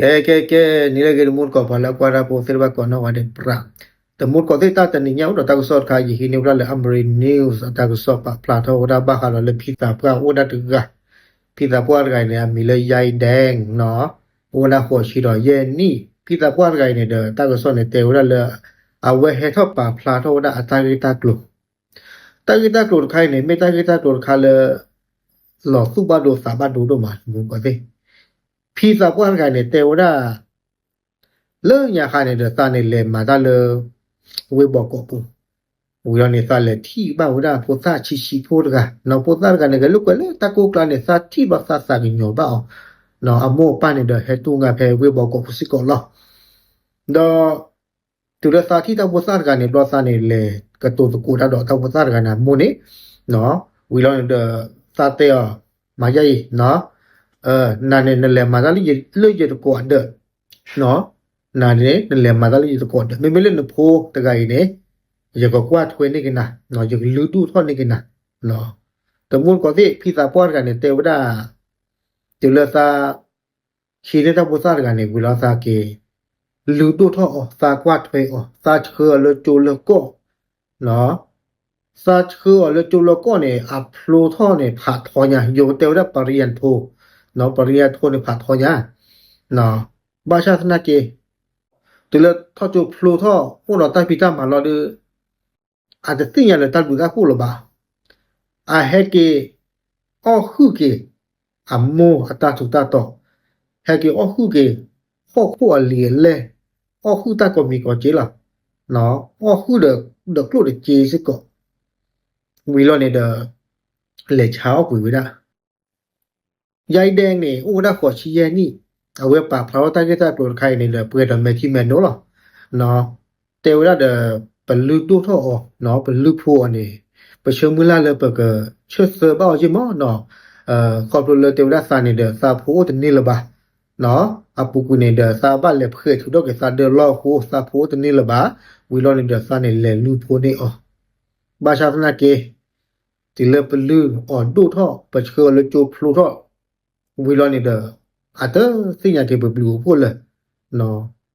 ကဲ ကဲ ကဲ, နံၤလၢအဂ့ၤ တမူတကိး ပှၤလၢအကွၢ်တၢ်ဖိသ့ၣ်တဖၣ်ကိးနီၢ်ဂၤဒဲး ပြး, တမူတကိးသ့ၣ် တၢ်တနံၤညါအိၣ်ဒီးတၢ်ကစီၣ်တခါ ယဟံးန့ၢ်ဝဲဒၣ်လၢ Amreen News အတၢ်ကစီၣ် ပာ်ဖျါထီၣ်ဝဲဒၣ်ဘၣ်ဃးဒီးလၢဖံသးပှၢ်အိၣ်ဝဲဒၣ်တဂၤ, ဖံသးပှၢ်တဂၤအံၤန့ၣ် အမံၤလၢ ယါဒဲၣ်နီၤ, အိၣ်ဝဲဒၣ်ဃိးဆံဒီးယဲၢ်နံၣ်, ဖံသးပှၢ်တဂၤအံၤန့ၣ်ဒီး တၢ်ကစီၣ်န့ၣ်တဲဝဲဒၣ်လၢ အဝဲဟဲထီၣ်ပာ်ဖျါထီၣ်ဝဲဒၣ်အတၢ်ဂ့ၢ်တၢ်ကျိၤ တၢ်ဂ့ၢ်တၢ်ကျိၤတခါအံၤန့ၣ် မ့ၢ်တၢ်ဂ့ၢ်တၢ်ကျိၤတခါလၢ လီၤသူၣ်ဘၣ်ဒိသးဘၣ်ဒိဒိၣ်မး တမူတကိးသ့ၣ်, ဖံသးပှၢ်တဂၤန့ၣ် တဲဝဲဒၣ် လၢညါခါန့ၣ်ဒီး သးန့ၣ်လဲၤမၤတၢ်လၢ ဝ့ၢ်ဘီကီးပူၤ, ဝံၤလီၤန့ၣ် သးလဲၤထံၣ်ဘၣ်ဝဲဒၣ်ဖိသၣ်ဆံးဆံးဖိတဂၤ, နီၤဖိသၣ်တဂၤန့ၣ် ဂဲၤလိာ်ကွဲလၢတၢ်ကိၢ်ကျါန့ၣ် သးထံၣ်ဘၣ်သးသးကညီၤဘၣ်အီၤ, အမိၢ်အပၢ်န့ၣ်ဒီးဟဲတူၢ်ငါဖဲဝ့ၢ်ဘီကီးပူၤစ့ၢ်ကီးလီၤ. ဒီး တုၤလၢသးထံၣ်တၢ်ဖိသၣ်တဂၤန့ၣ် ဘျီသးန့ၣ်လဲၤကတိၤသကိးတၢ်ဒီးတၢ်ဖိသၣ်တဂၤန့ၣ်အမိၢ်န့ၣ်, ဝံၤလီၤန့ၣ်ဒီး သးတဲအီၤ, မၤယါအံၤ, နၤန့ၣ် နလဲၤမၤတၢ်လၢယဲတကိးဒီး, နၤန့ၣ် နလဲၤမၤတၢ်လၢယဲတကိးဒီး မ့မ့ၢ်လၢနဖိတဂၤအံၤန့ၣ် ယကကွၢ်ထွဲန့ၢ်က့ၤနၤ, ယကလုၢ်ဒိၣ်ထီၣ်န့ၢ်က့ၤနၤ, တမူတကိးသ့ၣ် ဖံသးပှၢ်တဂၤန့ၣ် တဲဝဲဒၣ် တုၤလၢသး ဟံးန့ၢ်တၢ်ဖိသၣ်တဂၤန့ၣ် ဝံၤလီၤသးက့ၤ လုၢ်ဒိၣ်ထီၣ်အီၤ သးကွၢ်ထွဲအီၤ သးဆှၢအီၤလၢကၠိလၢကီၢ်, သးဆှၢအီၤလၢကၠိလၢကီၢ်န့ၣ် အဖျိထီၣ်န့ၣ် ဖးထီညါ, ယိၤတဲဝဲဒၣ် ပရံယါထိ, ပရံယါထိန့ၣ်ဖးထီညါ, ဘၣ်ဆၣ်သနာ်က့ တုၤလၢထီၣ်ကၠိဖျိထီၣ် အိၣ်ဒီးတၢ်ဖံးတၢ်မၤလီၤဒီး အတသ့ၣ်ညါလၢၤတၢ်ဘျုးတၢ်ဖှိၣ်လၢၤဘၣ်. အဟဲက့ၤအီၣ်ဟုၣ်က့ၤ အမိၢ်အတၢ်ထူးတၢ်တီၤ, ဟဲက့ၤအီၣ်ဟုၣ်က့ၤ ဟီၣ်ခိၣ်အလံာ်အလဲၢ်, အီၣ်ဟုၣ်တၢ်ကိးမံၤကိးက့လီၤ, အီၣ်ဟုၣ်ဒီးကျိၣ်တက့စ့ၢ်ကီး, ဝံၤလီၤန့ၣ်ဒီး လဲၤဆါအီၣ်ကွံာ်ဝဲဒၣ် ယါဒဲန့ၣ် အိၣ်ဝဲဒၣ်ဃိးဆံယဲၢ်နံၣ်, အဝဲပာ်ဖျါထီၣ်တၢ်ဂ့ၢ်တၢ်ကျိၤတခါအံၤန့ၣ်ဒီး ပှဲၤဒီးမဲာ်ထံမဲာ်နိလီၤ. တဲဝဲဒၣ်ဒီး ပလုၢ်ဒိၣ်ထီၣ်အီၤ, ပလုၢ်ဖိအီၤန့ၣ် ပဆၢမုၢ်လၢ်လၢပကဆၢသၢဘၣ်အီၤယ့ၢ်မးနီၤ, ခီဖျိလၢတဲဝဲဒၣ်သးန့ၣ်ဒီး သးဖိအိၣ်တန့ၢ်လၢၤဘၣ်, အပူၤကွံာ်န့ၣ်ဒီး သးဘၣ်လဲၤဖှဲးထုးထီၣ်က့ၤသးဒၢလီၢ်အဃိ သးဖိအိၣ်တန့ၢ်လၢၤဘၣ်, ဝံၤလီၤန့ၣ်ဒီးသးန့ၣ်လဲၤလုၢ်ဖိန့ၢ်အီၤ, ဘၣ်ဆၣ်သနာ်က့ တုၤလၢပလုၢ်အီၤဒိၣ်ထီၣ် ပဆှၢအီၤလၢကၠိဖျိထီၣ် ဝံၤလီၤန့ၣ်ဒီး အတသ့ၣ်ညါက့ၤပဘျုးပဖှိၣ်လၢ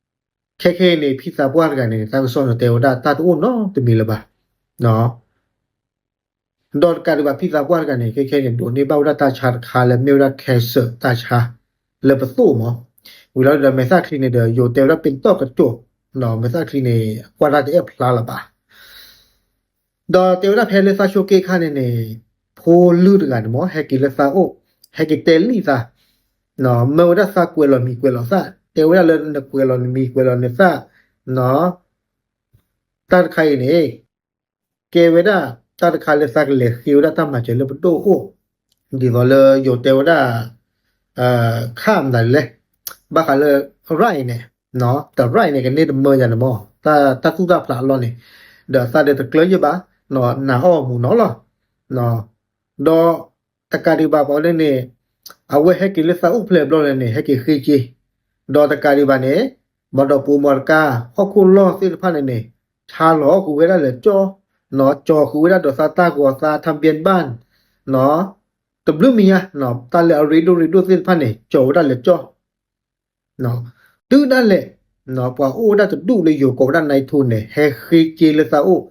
ၤ. ခဲခဲအံၤန့ၣ် ဖံသးပှၢ်တဂၤန့ၣ် တၢ်ကစီၣ်န့ၣ်တဲဝဲဒၣ်တၢ်တအိၣ်နီတမံၤလၢၤဘၣ်. ဒီးတကးဒံးဘၣ် ဖံသးပှၢ်တဂၤန့ၣ် ခဲခဲန့ၣ် ဒိးန့ၢ်ဘၣ်ဝဲဒၣ်တၢ်ဆါတခါလၢမ့ၢ်ဝဲဒၣ် cancer တၢ်ဆါ လၢပသိၣ်မး, ဝံၤလီၤဒီးမဲာ်သၣ်ချံန့ၣ်ဒီး ယိၤတဲဝဲဒၣ် ပ့ၤတီၣ်ကတိၤ, မဲာ်သၣ်ချံန့ၣ် ကွၢ်တၢ်တအဲၣ်ဖျါလၢၤဘၣ်. ဒီးတဲဝဲဒၣ်ဖဲလၢသးဆိးက့အခါန့ၣ်န့ၣ် ဖိလုၢ်တဂၤန့ၣ်မး ဟဲက့ၤလၢသးအိၣ်, ဟဲက့ၤတဲလံာ်သး, မၢဝဲဒၣ်သးကွဲးလီၤမံၤကွဲးလီၤသၣ်, တဲဝဲဒၣ်လၢနကွဲးလီၤနမံၤကွဲးလီၤနသၣ်, တၢ်တခါအံၤန့ၣ် ကဲဝဲဒၣ်တၢ်တခါလၢသးကလဲၤဃ့ဝဲဒၣ်တၢ်မၤစၢၤလၢပဒိၣ်အအိၣ်, ဒ်သိးလၢယိၤတဲဝဲဒၣ် ခါမနုၤလဲၣ်, ဘၣ်ဃးလၢ right အံၤန့ၣ်, တ right န့ၣ် ကန့ၢ်တမၢယၤန့ၣ်မး, တၢ်သူၣ်တၢ်ဖျးအလီၢ်န့ၣ်, ဒီးသးဒီးတကျၢၤယဲၢ်ဘၣ်, နာ်အီၣ်မူနီၤလီၤ. ဒီးတကးဒံးဘၣ်ပှၤန့ၣ်န့ၣ်, အဝဲဟဲက့ၤလၢသးအိၣ်ဖျဲၣ်ဘျီန့ၣ်န့ၣ် ဟဲက့ၤဃ့က့ၤ, ဒီးတကးဒံးဘၣ်န့ၣ်, ဘၣ်ဒီးပိာ်မီၢ်တကါ ဟီၣ်ခိၣ်လီၢ်သ့ၣ်တဖၣ်န့ၣ်န့ၣ်, ဆါလီၤအီၣ်ဃုာ်ဝဲဒၣ်လၢကၠီၣ်, ကၠီၤဃုာ်ဝဲဒၣ်ဒီးသးတၢ်ဂီၤသး ทะเบียนบ้าน, တဘျုးမံၤညါ, တၢ်လၢအရ့ဒိၣ်ရ့ဒိၣ်သ့ၣ်တဖၣ်န့ၣ် ကၠီၤဝဲဒၣ်လၢကၠီၣ် တုၤဒၣ်လဲာ်, ပှၤအိၣ်ဝဲဒၣ်တဒူၣ်လၢယိၤကိးဝဲဒၣ် နၢၤထူန့ၣ် ဟဲဃ့က့ၤလၢသးအိၣ်,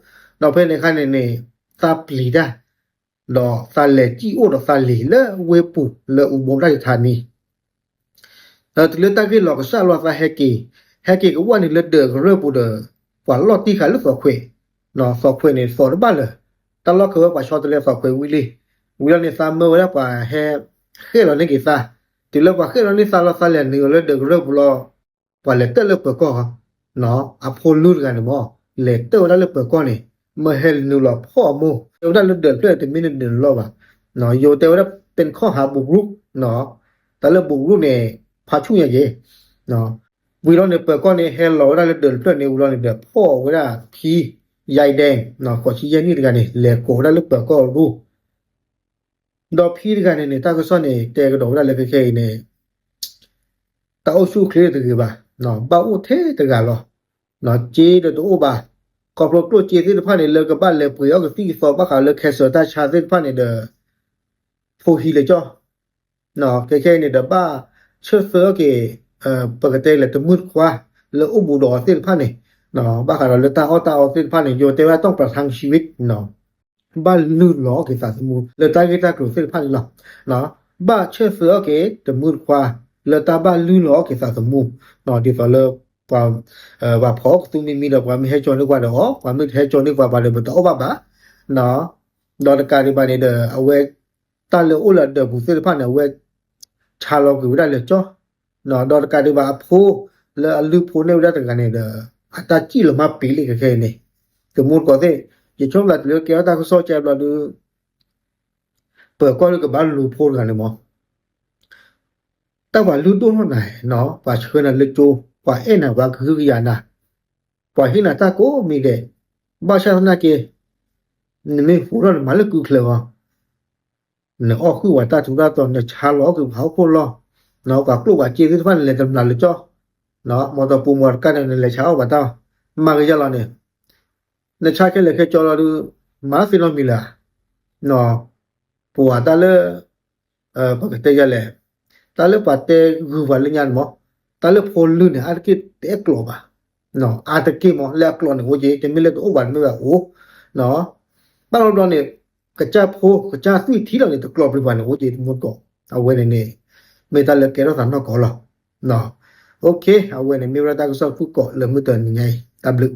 ဒီးဖဲန့ၣ်အခါန့ၣ်န့ၣ်, သးပျံၤတၢ်, ဒီးသးလဲၤစံၣ်အိၣ်ဒီးသးလံၤလၢဝ့ၢ်ပူၤလၢအူဘိးတၢ်ယထးနံၤ တုၤလၢတၢ်ဂ့ၢ်လီၤကစၢ်လီၤသးဟဲက့ၤ, ဟဲက့ၤကဝီၤန့ၣ်လၢဒၢးကရၢၢ်ပူၤဒီး, ပှၤလီၢ်တံၢ်ဃာ်လၢသီၣ်ခွဲး, သီၣ်ခွဲးန့ၣ်သီၣ်တဘၣ်လၢၤ, တၢ်လီၢ်ခၢးဝဲပှၤဆီတလဲသီၣ်ခွဲးဝံၤလံ, ဝံၤလီၤန့ၣ်သးမၢဝဲဒၣ်ပှၤဟဲ, ဃဲၣ်လီၤန့ၢ်က့ၤသး, တုၤလၢပှၤဃဲၣ်လီၤန့ၢ်သးလီၤသးလဲၤနုာ်အီၤလၢဒၢးကရၢၢ်ပူၤလီၤ, ပှၤလဲၤတၢၣ်လၢပၢၤကီၢ်, အဖိလုၢ်တဂၤန့ၣ်မး, လဲၤတၢၣ်ဝဲဒၣ်လၢပၢၤကီၢ်န့ၣ်, မၢဟဲနုာ်လီၤဖီၣ်အမိၢ်, တဲဝဲဒၣ်လၢဒၢးတဖျၢၣ်တမ့ၢ်နဒၢးလီၢ်ဘၣ်, ယိၤတဲဝဲဒၣ် ပ့ၤခီၣ်ဟးဘူးကရူၢ်, တၢ်လၢဘူးကရူၢ်န့ၣ်, ဖးဆူၣ်ညါက့ၤ ဝံၤလီၤန့ၣ် ပၢၤကီၢ်န့ၣ် ဟဲလီၤဝဲဒၣ်လၢဒၢးတဖျၢၣ်န့ၣ် ဝံၤလီၤန့ၣ်ဒီး ဖီၣ်ဝဲဒၣ်ဖံ, ယါဒဲ, ဃိးဆံယဲၢ်နံၣ်တဂၤန့ၣ် လဲၤကိးဝဲဒၣ်လၢပၢၤကီၢ်ရူၢ်, ဒီးဖံတဂၤန့ၣ်န့ၣ် တၢ်ကစီၣ်န့ၣ် တဲကဒီးဝဲဒၣ်လၢခဲခဲအံၤန့ၣ် တၢ်အိၣ်ဆူၣ်အိၣ်ချ့တဂ့ၤဘၣ်, ဘၣ်အိၣ်ထဲတဂၤလီၤ, စ့ဒီးတအိၣ်ဘၣ်, ခီဖျိကျိၣ်စ့သ့ၣ်တဖၣ်န့ၣ် လၢကဘၣ်လဲၤပှ့ၤအီၣ်ကသံၣ်ကသီဘၣ်ဃးလၢ cancer တၢ်ဆါသ့ၣ်တဖၣ်န့ၣ်ဒီး ဖိဟံးလၢကၠီၣ်, ခဲခဲအံၤန့ၣ်ဒီးဘၣ်ဆၢသၢက့ၤ ပကတဲလဲၣ် တမုၢ်တခွါ လၢအိၣ်ဘူးဒီးအီၤသ့ၣ်တဖၣ်န့ၣ်, ဘၣ်ဃးဒီးလၢတၢ်အီၣ်တၢ်အီသ့ၣ်တဖၣ်န့ၣ် ယိၤတဲဝဲဒၣ် ต้องประทังชีวิต ဘၣ်လုၢ်လီၤက့ၤသးသမူ လၢတၢ်ဂ့ၢ်တၢ်ကျိၤသ့ၣ်တဖၣ်န့ၣ်လီၤ. ဘၣ်ဆၢသၢအီၤက့ၤ တမုၢ်တခွါ လၢတၢ်ဘၣ်လုၢ်လီၤအီၤက့ၤသးသမူ, ဒ်သိးလၢ ပှၤ ပှၤဖီၣ်အီၣ်ကသူမံမံဒီးပှၤမ့ၢ်ဟဲကၠီန့ၢ်ပှၤဒီး ပှၤမ့ၢ်တဟဲကၠီန့ၢ်ပှၤဘၣ်ဒီး ပတအီၣ်ဘၣ်ဘၣ်, ဒီးတကးဒံးဘၣ်န့ၣ်ဒီး အဝဲ တၢ်လၢအိၣ်လၢအဒၢးပူၤသ့ၣ်တဖၣ်န့ၣ် အဝဲ ဆါလီၤကွံာ်ဝဲဒၣ်လၢာ်ကၠီ, ဒီးတကးဒံးဘၣ်အဖိ လၢအလုၢ်ဖိန့ၢ်ဝဲဒၣ်တဂၤန့ၣ်ဒီး အတၢ်စံၣ်လီၤမၢ်ပံၤလံခဲခဲအံၤန့ၣ်, တမူတကိးသ့ၣ်, ယဆိကမိၣ်လၢတုၤလၢကဲထီၣ်တၢ်ကစီၣ်ကဲဘျီဒုး ပၢၤကီၢ်လၢကဘၣ်လူၤဖိတဂၤန့ၣ်မး တၢ်ပှၤလုၢ်ဒိၣ်ထီၣ်နၤ, ပှၤဆှၢနၤလၢကၠိ, ပှၤအဲၣ်နၤ ပှၤကဟုကယာ်နၤ, ပှၤဟ့ၣ်နၤတၢ်ကိးမံၤဒဲး, ဘၣ်ဆၣ်သနာ်က့ နမ့ၢ်ဟူထီၣ်နမၤလၢကုချၢအီၤ, နအီၣ်ဃုာ်ပှၤတၢ်ထူးတၢ်တီၤ နဆါလီၤကွံာ်ပှၤဟီၣ်ခိၣ်လီၢ်, ပှၤကျိၣ်ပှၤစ့သ့ၣ်တဖၣ်န့ၣ် လဲၤတမျးလၢာ်ကၠီ, မီၢ်တီပူၤမီၢ်တကါန့ၣ် နလဲၤဆါအီၣ်ပှၤတၢ်, မၤကယၤလီၤန့ၣ် နဆါခဲလၢာ်ခဲကၠီလီၤဒုး မၤသ့နီတမံၤလၢၤဧါ, ပှၤတၢ်လၢ ပကတဲယၤလဲၣ်, တၢ်လၢပှၤတဲဂုာ်ပှၤလၢညါန့ၣ်မး, တၢ်လၢဖိလုၢ်န့ၣ် အါတက့ၢ်တအဲၣ်ကျိးဘၣ်, အါတက့ၢ်မး လၢအကျိးန့ၣ်အိၣ်က့ၤ တမ့ၢ်လၢတအိၣ်ဘၣ်တမ့ၢ်ဘၣ်အိၣ်, ဘၣ်လီၤဘျီန့ၣ် ကစၢ်ဖိ ကစၢ်သွံၣ်ထံလီၤန့ၣ် တကျိးပျံၤပှၤန့ၣ်အိၣ်က့ၤ တမူတကိး, အဝဲန့ၣ်န့ၣ် မ့ၢ်တၢ်လၢကဲထီၣ်သးနီၢ်ကီၢ်လီၤ. OK, အဝဲန့ၣ်မ့ၢ်ဝဲဒၣ်တၢ်ကစီၣ်ဖုၣ်ကိာ်လၢမုၢ်တနံၤညါအံၤ တၢ်ဘျုး